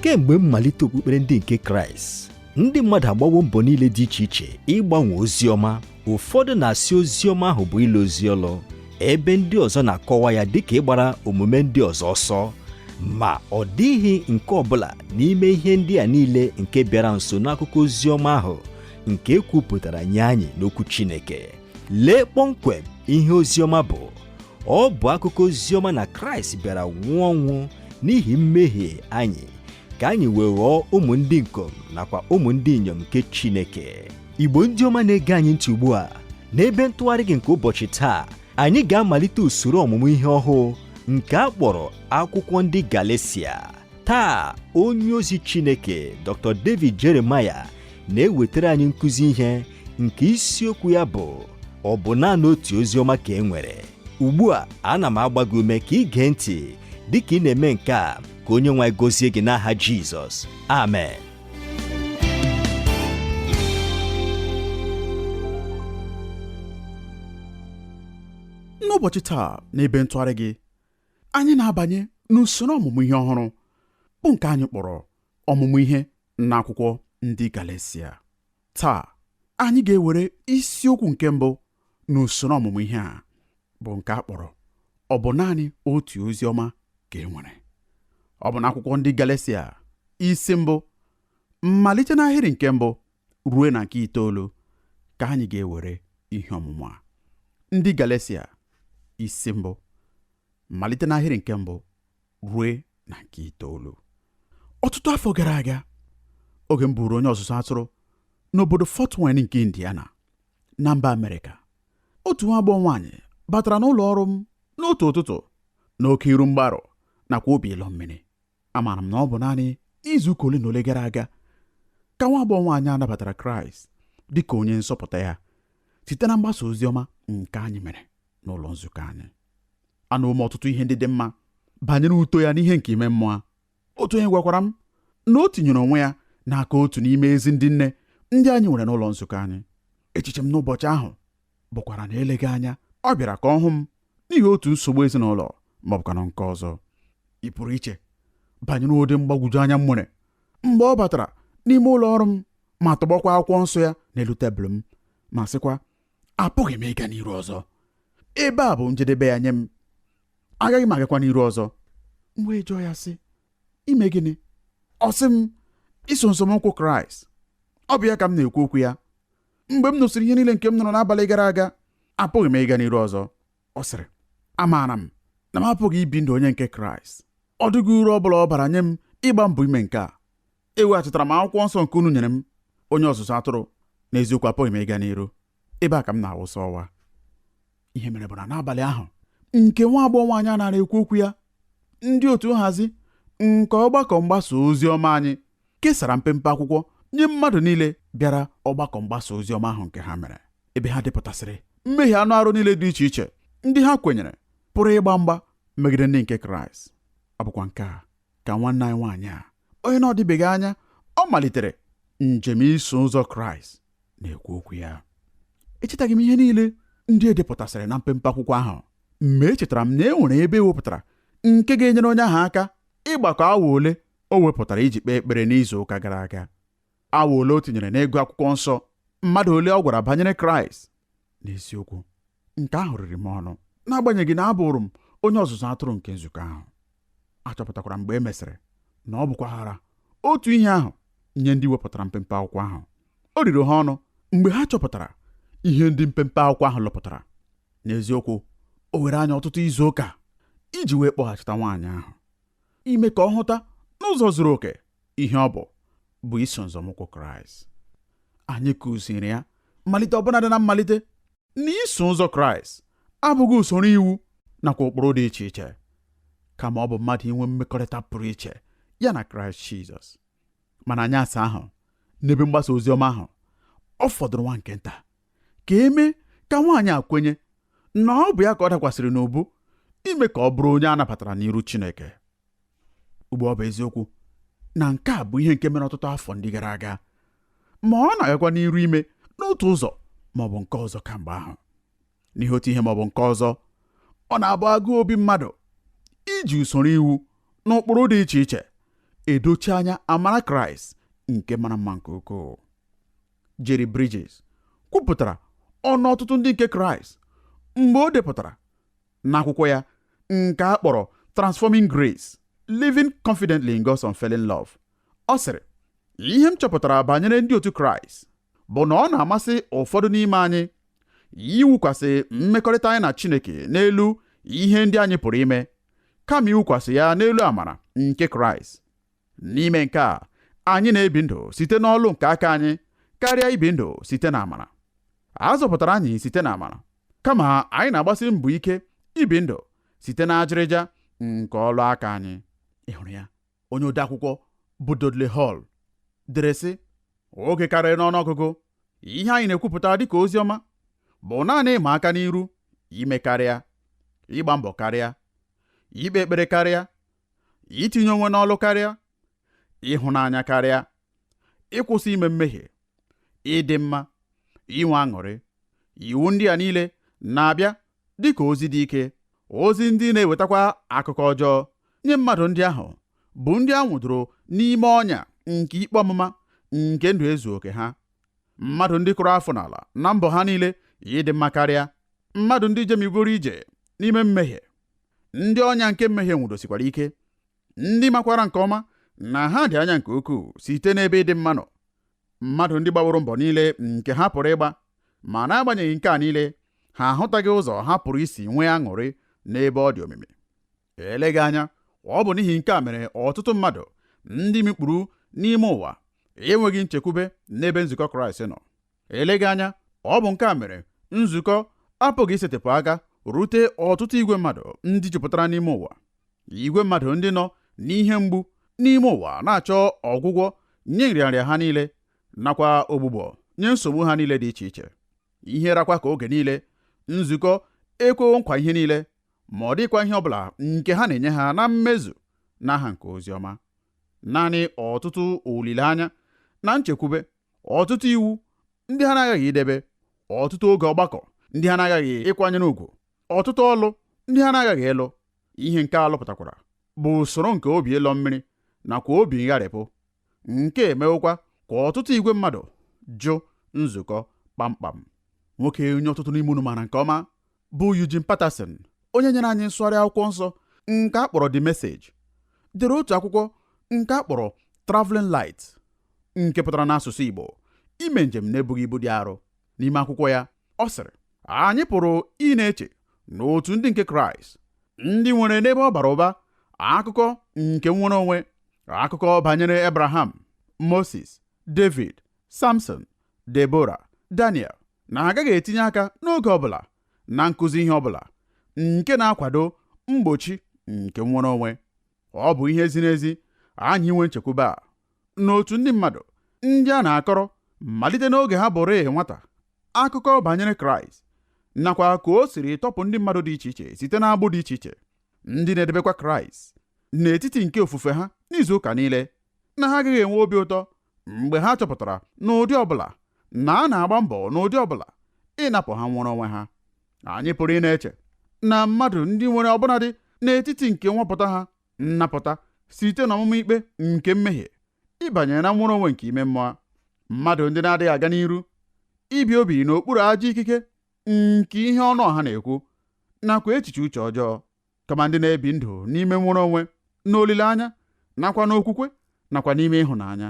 Kemgbe mmalite okpukpere ndị nke Kraịst, ndị mmadụ agbawo mbọ niile dị iche iche ịgbanwe ozi ọma. Ụfọdụ na-asị ozi ọma ahụ bụ ile ozi ọlụ, ebe ndị ọzọ na-akọwa ya dịka ịgbara omume ndị ọzọ ọsọ. Ma ọ dịghị nke ọbụla n'ime ihe ndị a niile nke bịara nso n'akụkọ ozi ọma ahụ nke e kwupụtara nye anyị n'okwu Chineke. Lee kpọmkwem ihe ozi ọma bụ. Ọ bụ akụkọ ozi ọma na Kraịst bịara nwụọ ọnwụ n'ihi mmehie anyị ka anyị wee ghọọ ụmụ ndị ikom nakwa ụmụ ndị inyom nke Chineke. Igbo ndị ọma na-ege anyị ntị ugbu a, n'ebe ntụgharị gị nke ụbọchị taa, anyị ga-amalite usoro ọmụmụ ihe ọhụụ nke a kpọrọ akwụkwọ ndị Galesia. Taa, onye ozi Chineke Dr. David Jeremiah na-ewetara anyị nkụzi ihe nke isiokwu ya bụ ọ bụ naanị otu ozi ọma ka e nwere. Ugbu a, ana m agba gị ume ka ị gee ntị dịka ị na-eme nke a, ka onye nwe anyị gọzie gị n'aha Jizọs. Amen. N'ụbọchị taa n'ebe ntụgharị gị, anyị na-abanye n'usoro ọmụmụ ihe ọhụrụ bụ nke anyị kpọrọ ọmụmụ ihe n'akwụkwọ ndị Galesia. Taa, anyị ga-ewere isiokwu nke mbụ n'usoro ọmụmụ ihe a bụ nke a kpọrọ ọ bụ naanị otu ozi ọma ka e nwere. Ọ bụ n'akwụkwọ ndị Galesia isi mbụ mmalite n'ahịrị nke mbụ ruo na nke itoolu ka anyị ga-ewere ihe ọmụmụ a. Ndị Galesia isi mbụ mmalite n'ahịrị nke mbụ ruo na nke itoolu. Ọtụtụ afọ gara aga, oge m bụrụ onye ọzụzụ atụrụ n'obodo Fort Wayne nke Indiana na mba Amerịka, otu nwa agbọghọ nwaanyị batara n'ụlọ ọrụ m n'otu ụtụtụ n'oke iru mgbarụ nakwa obi ịlọ mmiri. Amaara m na ọ bụ naanị izu ụka ole na ole gara aga ka nwa agbọghọ nwaanyị a nabatara Kraịst dị ka onye nzọpụta ya site na mgbasa ozi ọma nke anyị mere n'ụlọ nzukọ anyị. Anụwo m ọtụtụ ihe ndị dị mma banyere uto ya n'ihe nke ime mmụọ. Otu onye gwakwara m na o tinyere onwe ya n'aka otu n'ime ezi ndị nne ndị anyị nwere n'ụlọ nzukọ anyị. Echiche m n'ụbọchị ahụ bụkwara na eleghị anya ọ bịara ka ọ hụ m n'ihi otu nsogbu ezinụlọ ma ọ bụkwanụ nke ọzọ. Ị pụrụ iche banyere ụdị mgbagwoju anya m nwere mgbe ọ batara n'ime ụlọ ọrụ m ma tọgbọkwa akwụkwọ nsọ ya n'elu tebụl m ma sịkwa, apụghị m ịga n'iru ọzọ. Ebe a bụ njedebe ya nye m. Agaghị m agakwa n'iru ọzọ. M wee jụọ ya sị, ime gịnị? Ọ sị m, iso nzọmụkwụ Kraịst. Ọ bụ ya ka m na-ekwu okwu ya. Mgbe m nụsịrị ihe niile nke m nụrụ n'abalị gara aga, apụghị m ịga n'iru ọzọ. Ọ sịrị, amaara m na m apụghị ibi ndụ onye nke Kraịst. Ọ dịghị uru ọ bụla ọ bara nye m ịgba mbọ ime nke a. Eweghachitere m akwụkwọ nsọ nke unu nyere m, onye ọzụzụ atụrụ. N'eziokwu, apụghị m ịga n'iru. Ebe a ka m na-awụsa ọwa. Ihe mere bụ na n'abalị ahụ nke nwa agbọghọ nwaanyị a nara ekwu okwu ya, ndị otu nhazi nke ọgbakọ mgbasa ozi ọma anyị kesara mpempe akwụkwọ nye mmadụ niile bịara ọgbakọ mgbasa ozi ọma ahụ nke ha mere, ebe ha depụtasịrị mmehie anụ arụ niile dị iche iche ndị ha kwenyere pụrụ ịgba mgba megide ndị nke Kraịst. Ọ bụkwa nke a ka nwanne anyị nwaanyị a, onye na ọ dịbeghị anya ọ malitere njem iso ụzọ Kraịst na-ekwu okwu ya. Echetaghị m ihe niile ndị e depụtasịrị na mpempe akwụkwọ ahụ, ma echetara m na e nwere ebe e wepụtara nke ga-enyere onye ahụ aka ịgbakọ awa ole o wepụtara iji kpee ekpere n'izu ụka gara aga, awa ole o tinyere n'ịgụ akwụkwọ nsọ, mmadụ ole ọ gwara banyere Kraịst. N'eziokwu, nke ahụ riri m ọnụ, n'agbanyeghị na abụrụ m onye ọzụzụ atụrụ nke nzukọ ahụ. Achọpụtakwara mgbe e mesịrị na ọ bụkwaghara otu ihe ahụ nye ndị wepụtara mpempe akwụkwọ ahụ. O riri ha ọnụ mgbe ha chọpụtara ihe ndị mpempe akwụkwọ ahụ lụpụtara. N'eziokwu, o were anyị ọtụtụ izu ụka iji wee kpọghachita nwaanyị ahụ, ime ka ọ hụta n'ụzọ zuru oke ihe ọ bụ iso nzọmụkwụ Kraịst. Anyị kụziri ya malite ọbụnadị na mmalite na iso ụzọ Kraịst abụghị usoro iwu nakwa ụkpụrụ dị iche iche, kama ọ bụ mmadụ inwe mmekọrịta pụrụ iche ya na Kraịst Jizọs. Mana anyasị ahụ n'ebe mgbasa ozi ọma ahụ, ọ fọdụrụ nwa nke nta ka e mee ka nwaanyị a kwenye na ọ bụ ya ka ọ dakwasịrị n'ubu ime ka ọ bụrụ onye a nabatara n'iru Chineke. Ugbu ọ bụ eziokwu na nke a bụ ihe nke mere ọtụtụ afọ ndị gara aga, ma ọ na-agakwa n'iru ime n'otu ụzọ ma ọ bụ nke ọzọ kamgbe ahụ. N'ihe otu ihe ma ọ bụ nke ọzọ, ọ na-abụ agụụ obi mmadụ iji usoro iwu na ụkpụrụ dị iche iche Edochi anya amara Kraịst nke mara mma nke ukwuu. Jerry Bridges kwupụtara ọnụ ọtụtụ ndị nke Kraịst mgbe o depụtara n'akwụkwọ ya nke a kpọrọ Transforming Grace: Living Confidently in God's Unfailing Love. Ọ sịrị, ihe m chọpụtara banyere ndị otu Kraịst bụ na ọ na-amasị ụfọdụ n'ime anyị iwukwasị mmekọrịta anyị na Chineke n'elu ihe ndị anyị pụrụ ime kama iwukwasị ya n'elu amara nke Kraịst. N'ime nke a, anyị na-ebi ndụ site n'ọlụ nke aka anyị karịa ibi ndụ site na amara. A zọpụtara anyị site na amara, kama anyị na-agbasi mbọ ike ibi ndụ site na ajịrịja nke ọlụ aka anyị. Ị hụrụ ya? Onye odeakwụkwọ bụ Dudley Hall dere sị, oge karịrị n'ọnụọgụgụ ihe anyị na-ekwupụta dịka ozi ọma bụ naanị ịma aka n'iru, ime karịa, ịgba mbọ karịa, ikpe ekpere karịa, itinye onwe n'ọlụ karịa, ịhụnanya karịa, ịkwụsị ime mmehie, ịdị mma, inwe aṅụrị. Iwu ndị a niile na-abịa dịka ozi dị ike, ozi ndị na-ewetakwa akụkọ ọjọọ nye mmadụ ndị ahụ bụ ndị a nwụdoro n'ime ọnya nke ikpe ọmụma nke ndụ ezu oke ha, mmadụ ndị kụrụ afọ n'ala na mbọ ha niile ịdị mma karịa, mmadụ ndị jemigoro ije n'ime mmehie, ndị ọnya nke mmehie nwụdosikwara ike, ndị makwara nke ọma na ha dị anya nke ukwuu site n'ebe ịdị mma nọ, mmadụ ndị gbaworo mbọ niile nke ha pụrụ ịgba, ma n'agbanyeghị nke a niile ha ahụtaghị ụzọ ha pụrụ isi nwee aṅụrị n'ebe ọ dị omimi. Eleghị anya ọ bụ n'ihi nke a mere ọtụtụ mmadụ ndị mikpuru n'ime ụwa enweghị nchekwube n'ebe nzukọ Kraịst nọ. Eleghị anya ọ bụ nke a mere nzukọ apụghị isetịpụ aka rute ọtụtụ igwe mmadụ ndị jupụtara n'ime ụwa, igwe mmadụ ndị nọ n'ihe mgbu n'ime ụwa na-achọ ọgwụgwọ nye nrịanrịa ha niile nakwa ogbugbo nye nsogbu ha niile dị iche iche. Ihe rakwa ka oge niile nzukọ ekwewo nkwa ihe niile, ma ọ dịkwa ihe ọbụla nke ha na-enye ha na mmezu n'aha nke ozi ọma. Naanị ọtụtụ olileanya na nchekwube, ọtụtụ iwu ndị ha na-aghaghị idebe, ọtụtụ oge ọgbakọ ndị ha na-aghaghị ịkwanyere ugwu, ọtụtụ ọlụ ndị ha na-aghaghị ịlụ. Ihe nke a lụpụtakwara bụ usoro nke obi ịlọ mmiri nakwa obi ngharịpụ, nke emewokwa ka ọtụtụ igwe mmadụ jụ nzukọ kpamkpam. Nwoke onye ọtụtụ n'ime unu maara nke ọma bụ Eugene Peterson, onye nyere anyị nsụgharị akwụkwọ nsọ nke a kpọrọ The Message, dere otu akwụkwọ nke a kpọrọ Traveling Light, nke pụtara n'asụsụ Igbo ime njem na-ebughị ibu dị arọ. N'ime akwụkwọ ya, ọ sịrị, anyị pụrụ ị na-eche na otu ndị nke Kraịst ndị nwere n'ebe ọ bara ụba akụkọ nke nnwere onwe, akụkọ banyere Abraham, Moses, David, Samson, Deborah, Daniel, na agaghị etinye aka n'oge ọbụla na nkụzi ihe ọbụla nke na-akwado mgbochi nke nnwere onwe. Ọ bụ ihe ziri ezi anyị inwe nchekwube a n'otu ndị mmadụ ndị a na-akọrọ malite n'oge ha bụrụ nwata akụkọ banyere Kraịst nakwa ka o siri tọpụ ndị mmadụ dị iche iche site n'agbụ dị iche iche, ndị na-edebekwa Kraịst n'etiti nke ofufe ha n'izu ụka niile, na ha agaghị enwe obi ụtọ mgbe ha chọpụtara n'ụdị ọbụla na a na-agba mbọ n'ụdị ọbụla ịnapụ ha nwere onwe ha. Anyị pụrụ ị na-eche na mmadụ ndị nwere ọbụnadị n'etiti nke nwapụta ha nnapụta site n'ọmụmụ ikpe nke mmehie ịbanye na nnwere onwe nke ime mmụọ, mmadụ ndị na-adịghị aga n'iru ibi obi n'okpuru ajọ ikike nke ihe ọnụ ọha na-ekwu nakwa echiche uche ọjọọ, kama ndị na-ebi ndụ n'ime nnwere onwe na olileanya nakwa n'okwukwe nakwa n'ime ịhụnanya,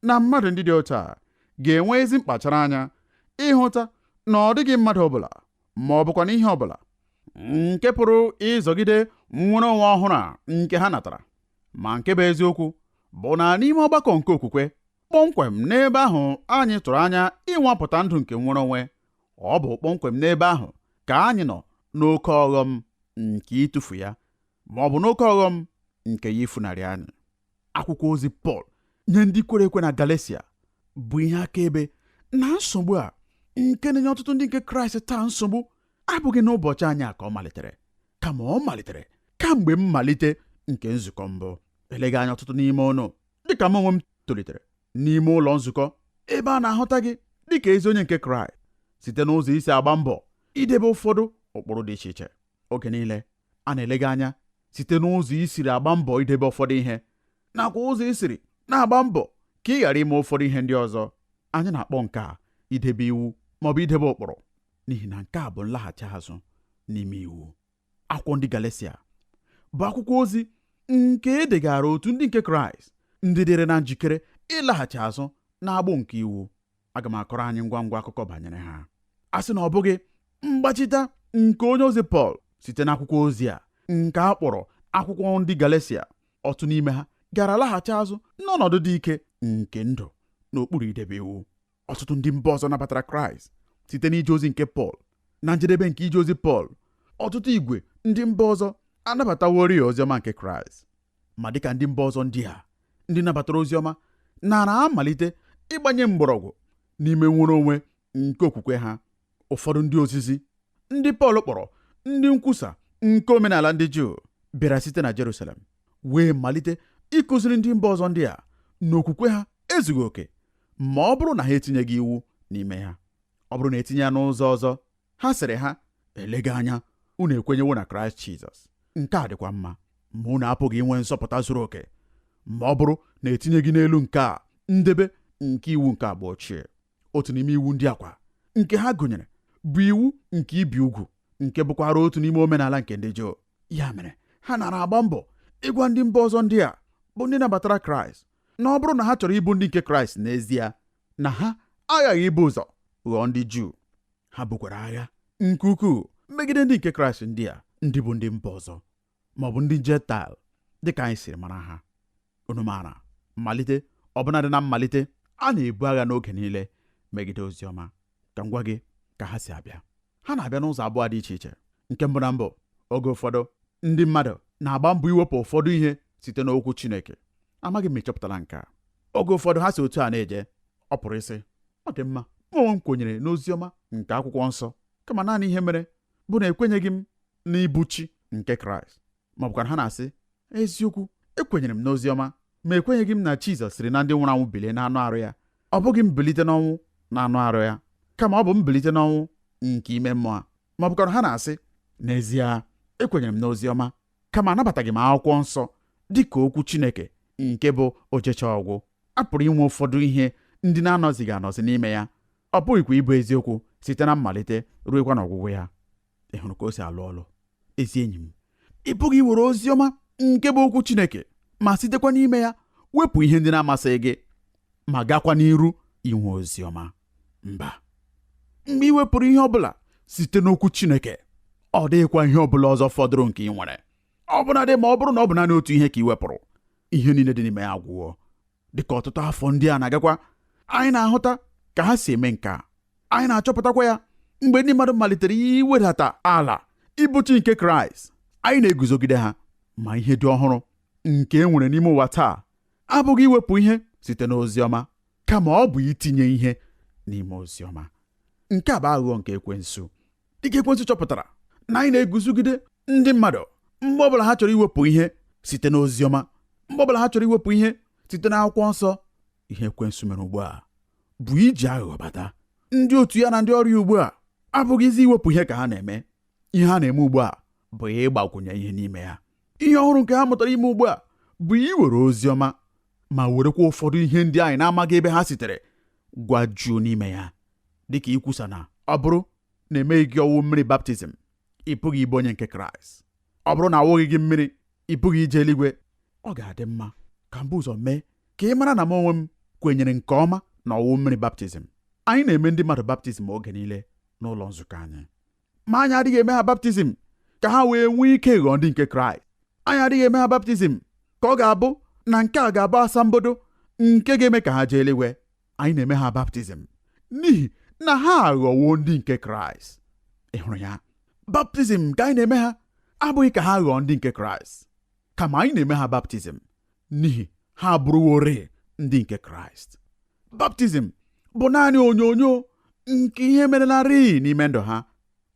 na mmadụ ndị dị otu a ga-enwe ezi mkpachara anya ịhụta na ọ dịghị mmadụ ọbụla ma ọ bụkwa n'ihe ọbụla nke pụrụ ịzọgide nnwere onwe ọhụrụ a nke ha natara. Ma nke bụ eziokwu bụ na n'ime ọgbakọ nke okwukwe, kpọmkwem n'ebe ahụ anyị tụrụ anya ịnwapụta ndụ nke nnwere onwe, ọ bụ kpọmkwem n'ebe ahụ ka anyị nọ n'oke ọghọm nke ịtụfu ya, ma ọ bụ n'oke ọghọm nke ya ifunarị anyị. Akwụkwọ ozi Pọl nye ndị kwere ekwe na Galesia bụ ihe akaebe na nsogbu a nke na-enye ọtụtụ ndị nke Kraịst taa nsogbu abụghị n'ụbọchị anyị a ka ọ malitere, kama ọ malitere kamgbe mmalite nke nzukọ mbụ. Eleghị anya ọtụtụ n'ime unu, dịka m onwe m tolitere n'ime ụlọ nzukọ ebe a na-ahụta gị dịka ezi onye nke Kraịst site n'ụzọ isi agba mbọ idebe ụfọdụ ụkpụrụ dị iche iche. Oge niile a na-ele gị anya site n'ụzọ isiri agba mbọ idebe ụfọdụ ihe, Nakwa ụzọ ị siri na-agba mbọ ka ị ghara ime ụfọdụ ihe ndị ọzọ. Anyị na-akpọ nke a idebe iwu ma ọ bụ idebe ụkpụrụ, n'ihi na nke a bụ nlaghachi azụ n'ime iwu. Akwụkwọ ndị Galesia bụ akwụkwọ ozi nke e degara otu ndị nke Kraịst ndị dịrị na njikere ịlaghachi azụ n'agbụ nke iwu. Aga m akọrọ anyị ngwa ngwa akụkọ banyere ha. A sị na ọ bụghị mgbachita nke onye ozi Pọl site n'akwụkwọ ozi a nke a kpọrọ akwụkwọ ndị Galesia, otu n'ime ha gara laghachi azụ n'ọnọdụ dị ike nke ndụ n'okpuru idebe iwu. Ọtụtụ ndị mba ọzọ nabatara Kraịst site n'ije ozi nke Pọl. Na njedebe nke ije ozi Pọl, ọtụtụ igwe ndị mba ọzọ anabataworị oziọma nke Kraịst. Ma dịka ndị mba ọzọ ndị a ndị nabatara oziọma nara amalite ịgbanye mgbọrọgwụ n'ime nnwere onwe nke okwukwe ha, ụfọdụ ndị ozizi ndị Pọl kpọrọ ndị nkwusa nke omenala ndị Juu bịara site na Jerusalem wee malite ịkụziri ndị mba ọzọ ndị a na okwukwe ha ezughị oke ma ọ bụrụ na ha etinyeghị iwu n'ime ha. Ọ bụrụ na etinye ya n'ụzọ ọzọ, ha sịrị ha, eleghị anya unu ekwenyewo na Kraịst Jizọs, nke a dịkwa mma, ma unu apụghị inwe nzọpụta zuru oke ma ọ bụrụ na etinyeghị n'elu nke a ndebe nke iwu nke agba ochie. Otu n'ime iwu ndị akwa nke ha gụnyere bụ iwu nke ibi ugwu, nke bụkwara otu n'ime omenala nke ndị Juu. Ya mere ha nara agba mbọ ịgwa ndị mba ọzọ ndị a bụ ndị nabatara Kraịst na ọ bụrụ na ha chọrọ ịbụ ndị nke Kraịst n'ezie, na ha aghaghị ibu ụzọ ghọọ ndị Juu. Ha bukwara agha nke ukwuu megide ndị nke Kraịst ndị a, ndị bụ ndị mba ọzọ ma ọ bụ ndị Jentaịl dịka anyị siri mara ha. Unu maara, mmalite ọbụnadị na mmalite, a na-ebu agha n'oge niile megide oziọma. Ka m gwa gị ka ha si abịa. Ha na-abịa n'ụzọ abụọ dị iche iche. Nke mbụ na mbụ, oge ụfọdụ ndị mmadụ na-agba mbọ iwepụ ụfọdụ ihe site n'okwu Chineke. Amaghị m ma ị chọpụtara nke a. Oge ụfọdụ ha si otu a na-eje. Ọ pụrụ ịsị, ọ dị mma, mụ onwe m kwenyere n'oziọma nke akwụkwọ nsọ, kama naanị ihe mere bụ na ekwenyeghị m n'ịbụ chi nke Kraịst. Ma ọ bụkwa ha na-asị, eziokwu, ekwenyere m n'oziọma, ma ekwenyeghị m na Jizọs siri na ndị nwụrụ anwụ bilie n'anụ arụ ya. Ọ bụghị mbilite n'ọnwụ na anụ arụ ya, kama ọ bụ mbilite n'ọnwụ nke ime mmụọ. Ma ọ bụkwa ha na-asị, n'ezie ekwenyere m n'oziọma, kama anabataghị m akwụkwọ nsọ dị ka okwu Chineke nke bụ ochecha ọgwụ. A pụrụ inwe ụfọdụ ihe ndị na-anọzighị anọzi n'ime ya, ọ pụghịkwa ịbụ eziokwu site na mmalite ruekwa n'ọgwụgwụ ya. Ị hụrụ ka o si alụ ọlụ? Ezi enyi m, ị pụghị iwere oziọma nke bụ okwu Chineke ma sitekwa n'ime ya wepụ ihe ndị na-amasịghị gị ma gakwa n'iru inwe oziọma. Mba, mgbe ị wepụrụ ihe ọbụla site n'okwu Chineke, ọ dịghịkwa ihe ọbụla ọzọ fọdụrụ nke ị nwere, ọbụnadị ma ọ bụrụ na ọ bụ naanị otu ihe ka ị wepụrụ, ihe niile dị n'ime ya agwụọ. Dịka ọtụtụ afọ ndị a na-agakwa, anyị na-ahụta ka ha si eme nke a. Anyị na-achọpụtakwa ya mgbe ndị mmadụ malitere iwedata ala ịbụ chi nke Kraịst. Anyị na-eguzogide ha. Ma ihe dị ọhụrụ nke e nwere n'ime ụwa taa abụghị iwepụ ihe site n'oziọma, kama ọ bụ itinye ihe n'ime oziọma. Nke a bụ aghụghọ nke ekwensu. Dịka ekwensu chọpụtara na anyị na-eguzogide ndị mmadụ mgbe ọbụla ha chọrọ iwepụ ihe site n'oziọma, mgbe ọbụla ha chọrọ iwepụ ihe site n'akwụkwọ nsọ, ihe ekwensu mere ugbu a bụ iji aghụghọ bata. Ndị otu ya na ndị ọrụ ya ugbu a abụghịzi iwepụ ihe ka ha na-eme. Ihe ha na-eme ugbu a bụ ịgbakwunye ihe n'ime ya. Ihe ọhụrụ nke ha mụtara ime ugbu a bụ iwere oziọma ma werekwa ụfọdụ ihe ndị anyị na-amaghị ebe ha sitere gwajuo n'ime ya, dịka ikwusa na ọ bụrụ na emeghị gị ọwụ mmiri baptizim, ị pụghị ịbụ onye nke Kraịst. Ọ bụrụ na awụghị gị mmiri, ị pụghị ije eluigwe. Ọ ga-adị mma ka m bụ ụzọ mee ka ị mara na m onwe m kwenyere nke ọma na ọwụ mmiri baptizim. Anyị na-eme ndị mmadụ baptizim oge niile n'ụlọ nzukọ anyị, ma anyị adịghị eme ha baptizim ka ha wee nwee ike ghọọ ndị nke Kraịst. Anyị adịghị eme ha baptizim ka ọ ga-abụ na nke a ga-abụ asambodo nke ga-eme ka ha jee eluigwe. Anyị na-eme ha baptizim n'ihi na ha aghọwo ndị nke Kraịst. Ị hụrụ ya? Baptizim ka anyị na-eme ha abụghị ka ha ghọọ ndị nke Kraịst, kama anyị na-eme ha baptizim n'ihi ha abụrụworị ndị nke Kraịst. Baptizim bụ naanị onyonyo nke ihe merelarị n'ime ndụ ha.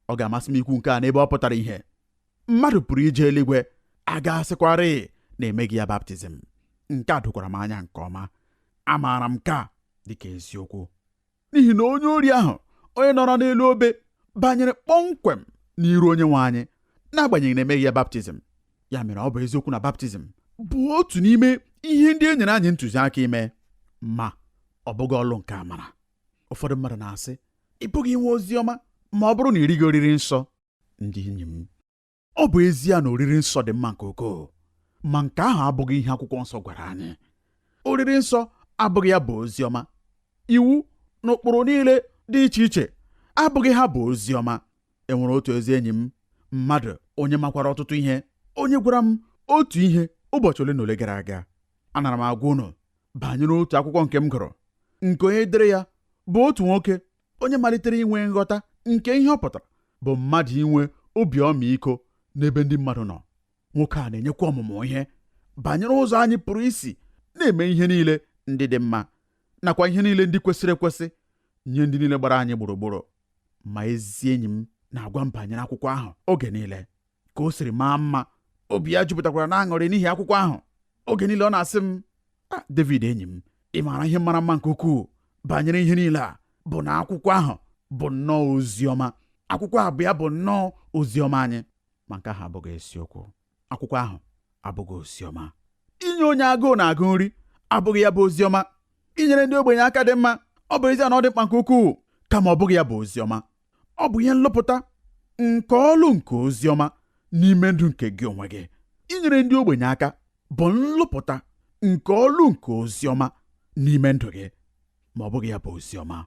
Ọ ga-amasị m ikwu nke a n'ebe ọ pụtara ihe. Mmadụ pụrụ ije eluigwe a ga-asịkwarị na emeghị ya baptizim. Nke a dokwara m anya nke ọma. Amaara m nke a dịka eziokwu, n'ihi na onye ori ahụ onye nọrọ n'elu obe banyere kpọmkwem n'iru onye nwe anyị n'agbanyeghị na emeghị ya baptizim. Ya mere ọ bụ eziokwu na baptizim bụ otu n'ime Ihe ndị e nyere anyị ntụziaka ime, ma ọ bụghị ọlụ nke amara. Ụfọdụ mmadụ na-asị, ị pụghị inwe ozi ọma ma ọ bụrụ na ị righị oriri nsọ. Ndị enyi m, ọ bụ ezie na oriri nsọ dị mma nke ukwuu, ma nke ahụ abụghị ihe akwụkwọ nsọ gwara anyị. Oriri nsọ abụghị ya bụ ozi ọma. Iwu na ụkpụrụ niile dị iche iche abụghị ha bụ ozi ọma. Enwere otu ezi enyi m mmadụ onye makwara ọtụtụ ihe, onye gwara m otu ihe ụbọchị ole na ole gara aga. Anara m agwa unu banyere otu akwụkwọ nke m gụrụ, nke onye dere ya bụ otu nwoke onye malitere inwe nghọta nke ihe ọ pụtara bụ mmadụ inwe obi ọmịiko n'ebe ndị mmadụ nọ. Nwoke a na-enyekwa ọmụmụ ihe banyere ụzọ anyị pụrụ isi na-eme ihe niile ndị dị mma nakwa ihe niile ndị kwesịrị ekwesị nye ndị niile gbara anyị gburugburu. Ma ezi enyi m na-agwa m banyere akwụkwọ ahụ oge niile, ka o siri maa mma. Obi ya jupụtakwara n'aṅụrị n'ihi akwụkwọ ahụ. Oge niile ọ na-asị m, a David enyi m, ị maara ihe mara mma nke ukwuu banyere ihe niile a bụ na akwụkwọ ahụ bụ nnọọ ozi ọma. Akwụkwọ a bụ ya bụ nnọọ ozi ọma anyị. Ma nke ahụ abụghị eziokwu. Akwụkwọ ahụ abụghị ozi ọma. Inye onye agụụ na-agụ nri abụghị ya bụ ozi ọma. Inyere ndị ogbenye aka dị mma, ọ bụ ezie na ọ dị mkpa nke ukwuu, kama ọ bụghị ya bụ ozi ọma. Ọ bụ ihe nlụpụta nke ọlụ nke ozi ọma n'ime ndụ nke gị onwe gị. Inyere ndị ogbenye aka bụ nlụpụta nke ọlụ nke ozi ọma n'ime ndụ gị, ma ọ bụghị ya bụ ozi ọma.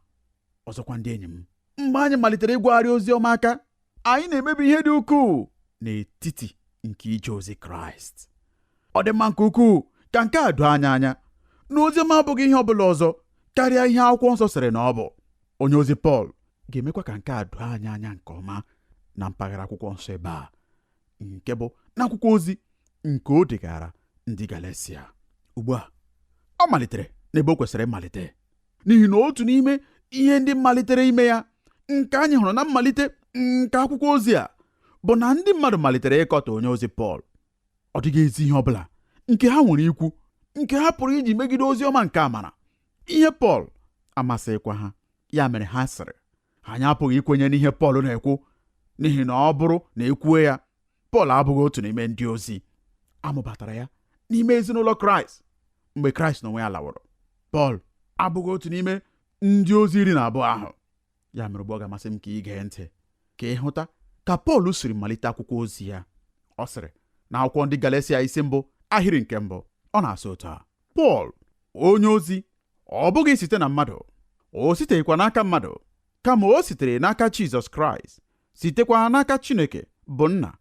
Ọzọkwa ndị enyi m, mgbe anyị malitere ịgwagharị ozi ọma aka, anyị na-emebi ihe dị ukwuu n'etiti nke ije ozi Kraịst. Ọ dị mma nke ukwuu ka nke a doo anya anya na ozi ọma abụghị ihe ọ bụla ọzọ karịa ihe akwụkwọ nsọ sịrị na ọ bụ. Onye ozi Pọl ga-emekwa ka nke a doo anya anya nke ọma na mpaghara akwụkwọ nsọ ebe a, nke bụ n'akwụkwọ ozi nke o degara ndị Galesia. Ugbu a ọ malitere n'ebe o kwesịrị ịmalite, n'ihi na otu n'ime ihe ndị malitere ime ya nke anyị hụrụ na mmalite nke akwụkwọ ozi a bụ na ndị mmadụ malitere ịkọtọ onye ozi Pọl. Ọ dịghị ezi ihe ọbụla nke ha nwere ikwu nke ha pụrụ iji megide ozi ọma nke amara. Ihe Pọl amasịghịkwa ha, ya mere ha sịrị, anyị apụghị ikwenye n'ihe Pọl na-ekwu, n'ihi na ọ bụrụ na ekwuo ya, Pọl abụghị otu n'ime ndị ozi. Amụbatara ya n'ime ezinụlọ Kraịst mgbe Kraịst n'onwe ya laworo. Pọl abụghị otu n'ime ndị ozi 12 ahụ. Ya mere ugbu ọ ga-amasị m ka ị gee ntị ka ị hụta ka Pọl siri malite akwụkwọ ozi ya. Ọ sịrị na akwụkwọ ndị Galesia isi mbụ ahịrị nke mbụ, ọ na-asị otu a: Pọl onye ozi, ọ bụghị site na mmadụ, o siteghịkwa n'aka mmadụ, kama o sitere n'aka Jizọs Kraịst, sitekwa n'aka Chineke bụ Nna,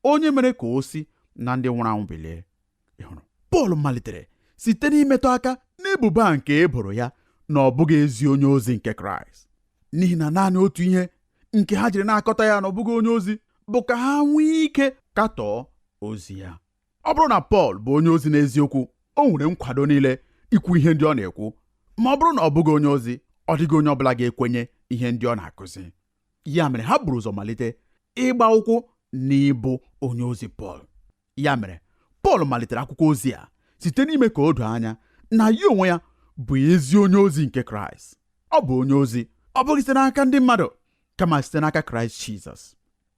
onye mere ka o si na ndị nwụrụ anwụ bilie. Ị hụrụ, Pọl malitere site n'imetụ aka n'ebubo a nke e boro ya na ọ bụghị ezi onye ozi nke Kraịst, n'ihi na naanị otu ihe nke ha jiri na-akọta ya na ọ bụghị onye ozi bụ ka ha nwee ike katọọ ozi ya. Ọ bụrụ na Pọl bụ onye ozi n'eziokwu, o nwere nkwado niile ikwu ihe ndị ọ na-ekwu, ma ọ bụrụ na ọ bụghị onye ozi, ọ dịghị onye ọbụla ga-ekwenye ihe ndị ọ na-akụzi. Ya mere ha buru ụzọ malite ịgba ụkwụ n'ịbụ onye ozi Pọl. Ya mere Pọl malitere akwụkwọ ozi a site n'ime ka o doo anya na ya onwe ya bụ ezi onye ozi nke Kraịst. Ọ bụ onye ozi, ọ bụghị site n'aka ndị mmadụ, kama site n'aka Kraịst Jizọs.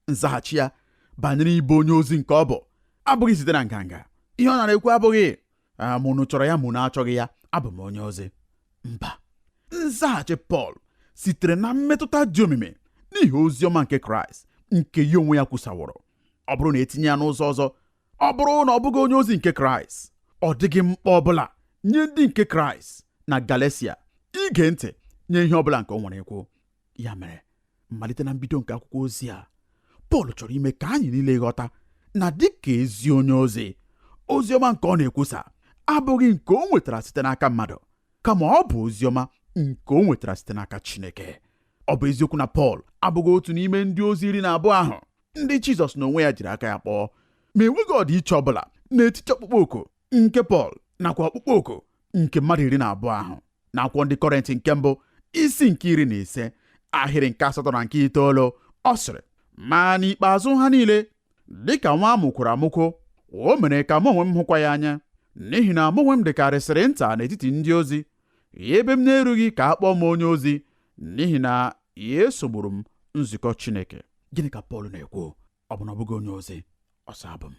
Nzaghachi ya banyere ịbụ onye ozi nke ọ bụ abụghị site na nganga. Ihe ọ nara ekwu abụghị ma unu chọrọ ya ma unu achọghị ya, abụ m onye ozi. Mba, nzaghachi Pọl sitere na mmetụta dị omimi n'ihi ozi ọma nke Kraịst nke ya onwe ya kwusaworo. Ọ bụrụ na etinye ya n'ụzọ ọzọ, ọ bụrụ na ọ bụghị onye ozi nke Kraịst, ọ dịghị mkpa ọbụla nye ndị nke Kraịst na Galesia ige ntị nye ihe ọbụla nke o nwere ikwu. Ya mere mmalite na mbido nke akwụkwọ ozi a, Pọl chọrọ ime ka anyị niile ghọta na dịka ezi onye ozi, ozi ọma nke ọ na-ekwusa abụghị nke o nwetara site n'aka mmadụ, kama ọ bụ ozi ọma nke o nwetara site n'aka Chineke. Ọ bụ eziokwu na Pọl abụghị otu n'ime ndị ozi 12 ahụ ndị Jizọs n'onwe ya jiri aka ya kpọọ, ma enweghị ọdịiche ọbụla n'etiti ọkpụkpọ oku nke Pọl nakwa ọkpụkpọ oku nke mmadụ 12 ahụ. Na akwụkwọ ndị Kọrịntị nke mbụ isi nke 15 ahịrị nke 8 na nke 9, ọ sịrị, ma n'ikpeazụ ha niile, dịka nwa amụkwuru amụkwo, o mere ka mụ onwe m hụkwa ya anya, n'ihi na mụ onwe m dịkarịsịrị nta n'etiti ndị ozi, ebe m na-erughị ka a kpọọ m onye ozi, n'ihi na ya esogburu m nzukọ Chineke. Gịnị ka Pọl na-ekwu? Ọ bụ na ọ bụghị onye ozi? Ọsọ abụ m.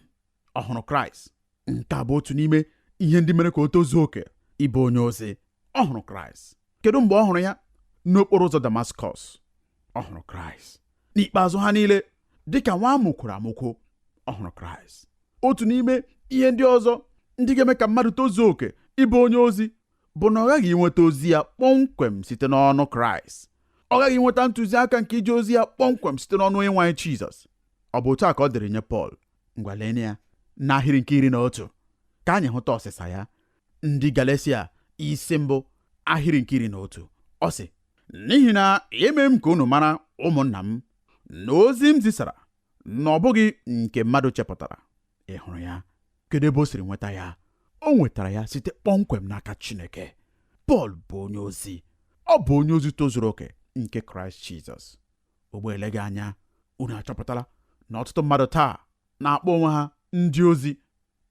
Ọ hụrụ Kraịst. Nke a bụ otu n'ime Ihe ndị mere ka o tozuo oke ịbụ onye ozi. Ọ hụrụ Kraịst. Kedu mgbe ọ hụrụ ya? N'okporo ụzọ Damaskọs. Ọ hụrụ Kraịst. N'ikpeazụ ha niile, dịka nwa amụkwuru amụkwo, ọ hụrụ Kraịst. Otu n'ime ihe ndị ọzọ ndị ga-eme ka mmadụ tozuo oke ịbụ onye ozi bụ na ọ ghaghị inweta ozi ya kpọmkwem site n'ọnụ Kraịst. Ọ ghaghị inweta ntụziaka nke ije ozi ya kpọmkwem site n'ọnụ Onyenwe anyị Jizọs. Ọ bụ otu a ka ọ dịrị nye Pọl. Ngwa lee ya n'ahịrị nke 11 ka anyị hụta ọsịsa ya. Ndị Galesia isi 1 ahịrị nke 11, ọ sị, n'ihi na eme m ka unu mara, ụmụnna m, na ozi m zisara na ọ bụghị nke mmadụ chepụtara. Ị hụrụ ya? Kedu ebe o siri nweta ya? O nwetara ya site kpọmkwem n'aka Chineke. Pọl bụ onye ozi. Ọ bụ onye ozi tozuru oke nke Kraịst Jizọs. Ugbu eleghị anya unu achọpụtala na ọtụtụ mmadụ taa na-akpọ onwe ha ndị ozi.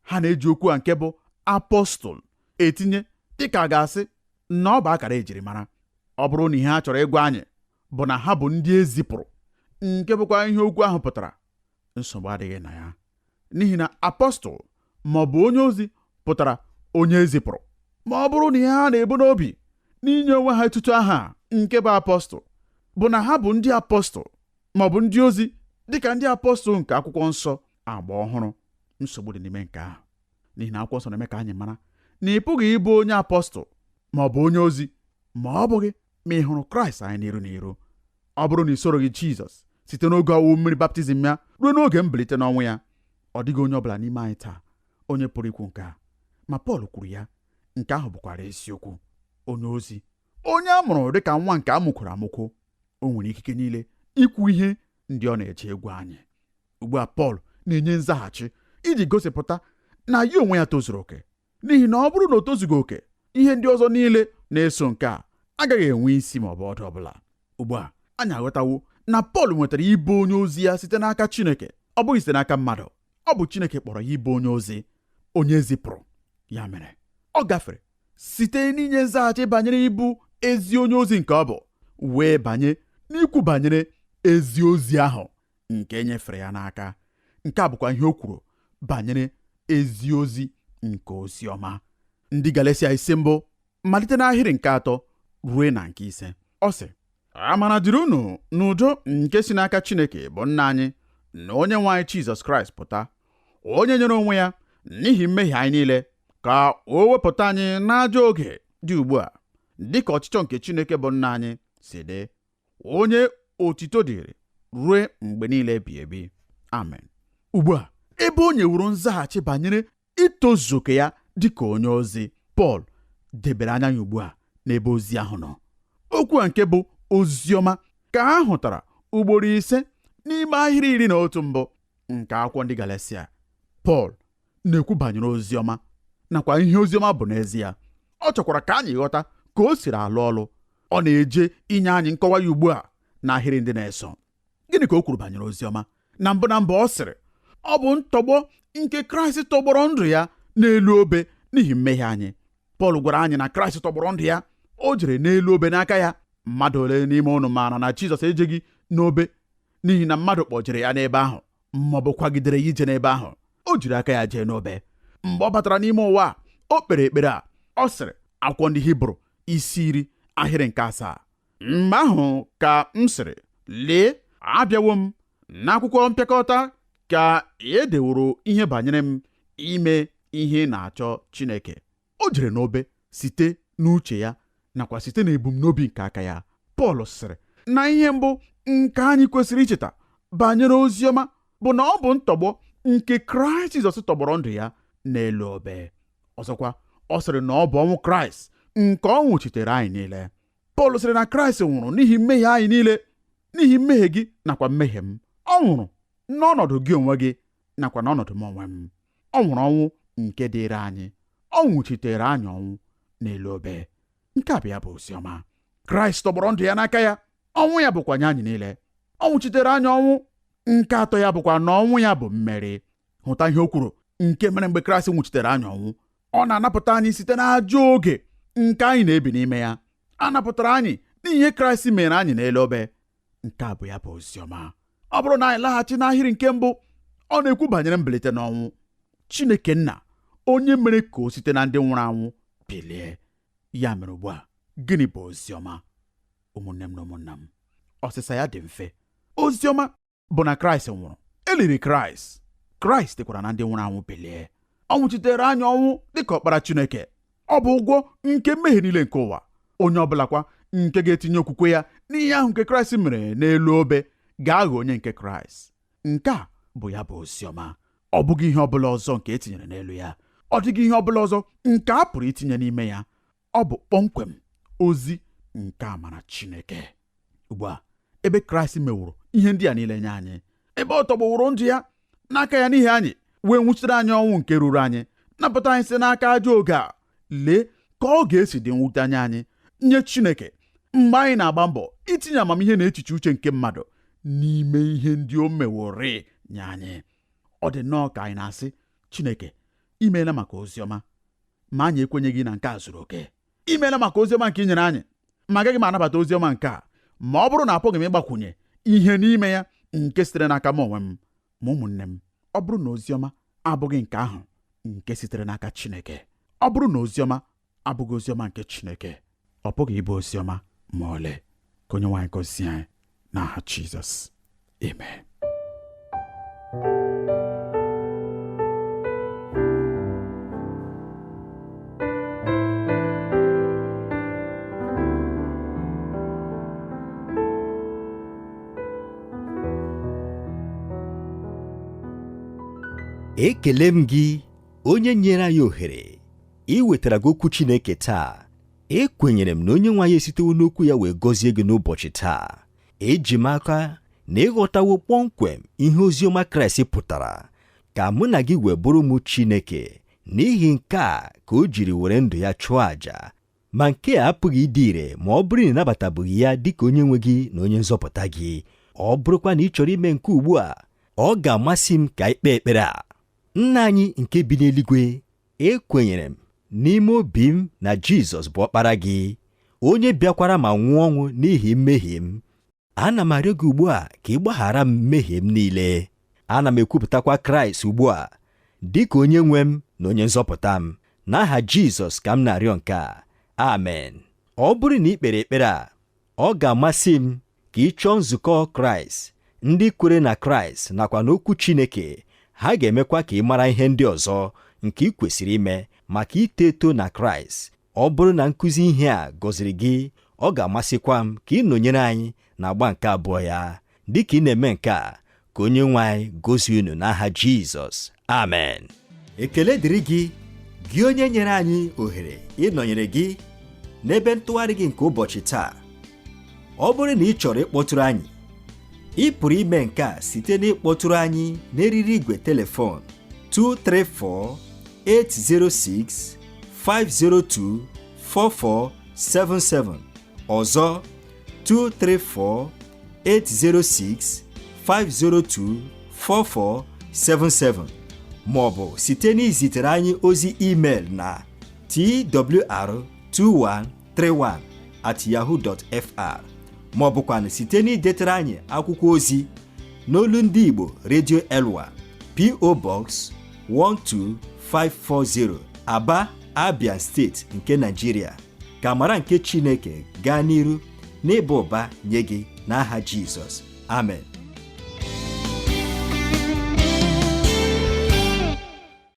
Ha na-eji okwu a nke bụ apọstụl etinye dịka a ga-asị na ọ bụ akara ejiri mara. Ọ bụrụ na ihe ha chọrọ ịgwa anyị bụ na ha bụ ndị ezipụrụ, nke bụkwa ihe okwu ahụ pụtara, nsogbu adịghị na ya, n'ihi na apọstụl ma ọ bụ onye ozi pụtara onye ezipụrụ. Ma ọ bụrụ na ihe ha na-ebu n'obi n'inye onwe ha etutu aha nke bụ apọstụl bụ na ha bụ ndị apọstụl ma ọ bụ ndị ozi dịka ndị apọstụl nke akwụkwọ nsọ agba ọhụrụ, nsogbu dị n'ime nke ahụ, n'ihi na akwụkwọ nsọ na-eme ka anyị mara na ị pụghị ịbụ onye apọstụl ma ọ bụ onye ozi ma ọ bụghị ma ị hụrụ Kraịst anya n'iru n'iru. Ọ bụrụ na ị soroghị Jizọs site n'oge ọwụwụ mmiri baptizim ya ruo n'oge mbilite n'ọnwụ ya, ọ dịghị onye ọbụla n'ime anyị taa onye pụrụ ikwu nke a. Ma Pọl kwuru ya, nke ahụ bụkwara eziokwu. Onye ozi, onye a mụrụ dịka nwa nke a mụkwuru amụkwo, o nwere ikike niile ikwu ihe ndị ọ na-eche egwu anyị. Ugbu a Pọl na-enye nzaghachi iji gosipụta na ya onwe ya tozuru oke, n'ihi na ọ bụrụ na o tozughị oke, ihe ndị ọzọ niile na-eso nke a agaghị enwe isi ma ọ bụ ọdụ ọbụla. Ugbu a anyị aghọtawo na Pọl nwetara ịbụ onye ozi ya site n'aka Chineke, ọ bụghị site n'aka mmadụ. Ọ bụ Chineke kpọrọ ya ịbụ onye ozi, onye zipụrụ. Ya mere ọ gafere site n'inye nzaghachi banyere ịbụ ezi onye ozi nke ọ bụ, wee banye n'ikwu banyere ezi ozi ahụ nke e nyefere ya n'aka. Nke a bụkwa ihe o kwuru banyere ezi ozi nke ozi ọma. Ndị Galesia isi 1 malite n'ahịrị nke 3 ruo na nke 5, ọ sị, amara dịrị unu n'udo nke si n'aka Chineke bụ nna anyị na onye nwe anyị Jizọs Kraịst pụta, onye nyere onwe ya n'ihi mmehie anyị niile ka o wepụta anyị n'ajọ oge dị ugbu a, dịka ọchịchọ nke Chineke bụ nna anyị si dị, onye otito dịrị ruo mgbe niile ebi ebi. Amen. Ugbu a, ebe o nyeworo nzaghachi banyere itozu oke ya dịka onye ozi, Pọl debere anya ya ugbu a n'ebe ozi ahụ nọ. Okwu a nke bụ ozi ọma ka a hụtara ugboro 5 n'ime ahịrị 11 mbụ nke akwụkwọ ndị Galesia. Pọl na-ekwu banyere ozi ọma nakwa ihe ozi ọma bụ n'ezie. Ọ chọkwara ka anyị ghọta ka o siri alụ ọlụ. Ọ na-eje inye anyị nkọwa ya ugbu a n'ahịrị ndị na-eso. Gịnị ka o kwuru banyere ozi ọma? Na mbụ na mbụ ọ sịrị, ọ bụ ntọgbọ nke Kraịst tọgbọrọ ndụ ya n'elu obe n'ihi mmehie anyị. Pọl gwara anyị na Kraịst tọgbọrọ ndụ ya, o jere n'elu obe n'aka ya. Mmadụ ole n'ime unu maara na Jizọs ejeghị n'obe n'ihi na mmadụ kpọjere ya n'ebe ahụ ma ọ bụ kwagidere ya ije n'ebe ahụ? O jiri aka ya jee n'obe. Mgbe ọ batara n'ime ụwa, o kpere ekpere a. Ọ sịrị, akwụkwọ ndị Hibru isi 10 ahịrị nke 7, mgbe ahụ ka m sịrị, lee, abịawo m, n'akwụkwọ mpịakọta ka e deworo ihe banyere m ime ihe ị na-achọ Chineke. O jere n'obe site n'uche ya nakwa site n'ebumnobi nke aka ya. Pọl sịrị na ihe mbụ nke anyị kwesịrị icheta banyere ozi ọma bụ na ọ bụ ntọgbọ nke Kraịst Jizọs tọgbọrọ ndụ ya n'elu obe. Ọzọkwa, ọ sịrị na ọ bụ ọnwụ Kraịst nke ọ nwụchitere anyị niile. Pọl sịrị na Kraịst nwụrụ n'ihi mmehie anyị niile, n'ihi mmehie gị nakwa mmehie m. Ọ nwụrụ n'ọnọdụ gị onwe gị nakwa n'ọnọdụ m onwe m. Ọ nwụrụ ọnwụ nke dịịrị anyị. Ọ nwụchitere anyị ọnwụ n'elu obe. Nke a bụ ya bụ ozi ọma. Kraịst tọgbọrọ ndụ ya n'aka ya, ọnwụ ya bụkwa nye anyị niile. Ọ nwụchitere anyị ọnwụ. Nke atọ ya bụkwa na ọnwụ ya bụ mmeri. Hụta ihe o kwuru nke mere mgbe Kraịst nwụchitere anyị ọnwụ. Ọ na-anapụta anyị site n'ajọ oge nke anyị na-ebi n'ime ya. A napụtara anyị n'ihi ihe Kraịst mere anyị n'elu obe. Nke a bụ ya bụ ozi ọma. Ọ bụrụ na anyị laghachi n'ahịrị nke mbụ, ọ na-ekwu banyere mbilite n'ọnwụ. Chineke nna, Onye mere ka o site na ndị nwụrụ anwụ bilie. Ya mere ugbu a, gịnị bụ ozi ọma? Ụmụnne m na ụmụnna m, ọsịsa ya dị mfe. Ozi ọma bụ na Kraịst nwụrụ, e liri Kraịst, Kraịst sitekwara na ndị nwụrụ anwụ bilie. Ọ nwụchitere anyị ọnwụ dịka ọkpara Chineke. Ọ bụ ụgwọ nke mmehie niile nke ụwa. Onye ọbụlakwa nke ga-etinye okwukwe ya n'ihe ahụ nke Kraịst mere n'elu obe ga-aghọ onye nke Kraịst. Nke a bụ ya bụ ozi ọma. Ọ bụghị ihe ọbụla ọzọ nke e tinyere n'elu ya. Ọ dịghị ihe ọbụla ọzọ nke a pụrụ itinye n'ime ya. Ọ bụ kpọmkwem ozi nke amara Chineke. Ugbu a, ebe Kraịst meworo ihe ndị a niile nye anyị, ebe ọ tọgbọworo ndụ ya n'aka ya n'ihi anyị, wee nwụchitere anyị ọnwụ nke ruru anyị, napụta anyị site n'aka ajọ oge a, lee ka ọ ga-esi dị mwute nye anyị, nye Chineke, mgbe anyị na-agba mbọ itinye amamihe na echiche uche nke mmadụ n'ime ihe ndị o meworị nye anyị. Ọ dị nnọọ ka anyị na-asị, Chineke, imeela maka ozi ọma, ma anyị ekwenyeghị na nke a zuru oke. Imeela maka ozi ọma nke i nyere anyị, ma agaghị m anabata ozi ọma nke a ma ọ bụrụ na apụghị m ịgbakwunye ihe n'ime ya nke sitere n'aka m onwe m. Ma ụmụnne m, ọ bụrụ na ozi ọma abụghị nke ahụ nke sitere n'aka Chineke, ọ bụrụ na ozi ọma abụghị ozi ọma nke Chineke, ọ pụghị ịbụ ozi ọma ma ọlị. Ka Onyenwe anyị gọzie anyị n'aha Jizọs. Amen. Ekele m gị onye nyere anyị ohere iwetara gị okwu Chineke taa. Ekwenyere m na onye nwe anyị esitewo n'okwu ya wee gọzie gị n'ụbọchị taa. Eji m aka na ịghọtawo kpọmkwem ihe ozi ọma Kraịst pụtara, ka mụ na gị wee bụrụ ụmụ Chineke. N'ihi nke a ka o jiri were ndụ ya chụọ àjà. Ma nke a apụghị ịdị ire ma ọ bụrụ na ị nabatabughị ya dịka onye nwe gị na onye nzọpụta gị. Ọ bụrụkwa na ị chọrọ ime nke ugbu a, ọ ga-amasị m ka anyị kpee ekpere a. Nna anyị nke bi n'eluigwe, ekwenyere m n'ime obi m na Jizọs bụ ọkpara gị, onye bịakwara ma nwụọ ọnwụ n'ihi mmehie m. Ana m arịọ gị ugbu a ka ị gbaghara m mmehie m niile. Ana m ekwupụtakwa Kraịst ugbu a dị ka onye nwe m na onye nzọpụta m. N'aha Jizọs ka m na-arịọ nke a. Amen. Ọ bụrụ na ị kpere ekpere a, ọ ga-amasị m ka ị chọọ nzukọ Kraịst, ndị kwere na Kraịst nakwa n'okwu Chineke. Ha ga-emekwa ka ị mara ihe ndị ọzọ nke ị kwesịrị ime maka ito eto na Kraịst. Ọ bụrụ na nkụzi ihe a gọziri gị, ọ ga-amasịkwa m ka ị nọnyere anyị n'agba nke abụọ ya. Dịka ị na-eme nke a, ka onye nwe anyị gozie unu n'aha Jizọs. Amen. Ekele dịrị gị, gị onye nyere anyị ohere ịnọnyere gị n'ebe ntụgharị gị nke ụbọchị taa. Ọ bụrụ na ị chọrọ ịkpọtụrụ anyị, ị pụrụ ime nke a site n'ịkpọtụrụ anyị n'eriri igwe telefon 234 806 502 4477. Ọzọ, 234 806 502 4477, ma ọ bụ site n'izitere anyị ozi email na twr2131@yahoo.fr, ma ọ bụkwanụ site n'idetere anyị akwụkwọ ozi n'olu ndị Igbo Radio Elwa, P.O. Box 12540, Aba, Abia steeti nke Nigeria. Ka amara nke Chineke gaa n'iru n'ịba ụba nye gị n'aha Jizọs. Amen.